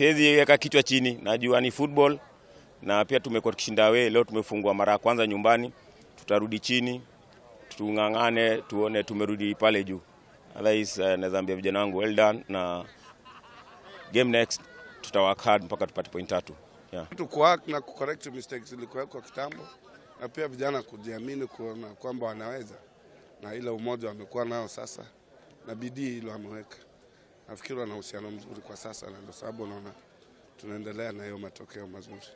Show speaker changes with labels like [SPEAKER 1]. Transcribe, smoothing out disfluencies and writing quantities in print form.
[SPEAKER 1] Siwezi weka kichwa chini, najua ni football na pia tumekuwa tukishinda away. Leo tumefungwa mara ya kwanza nyumbani, tutarudi chini tung'ang'ane, tuone tumerudi pale juu. Otherwise, naweza ambia vijana wangu well done, na game next tutawork hard mpaka tupate point 3. Yeah.
[SPEAKER 2] Kuwork na kucorrect mistakes zilikuwekwa kitambo, na pia vijana kujiamini, kuona kwamba wanaweza, na ile umoja wamekuwa nao sasa na bidii ile wameweka, nafikiri wana uhusiano mzuri kwa sasa, na ndio sababu unaona tunaendelea na hiyo matokeo mazuri.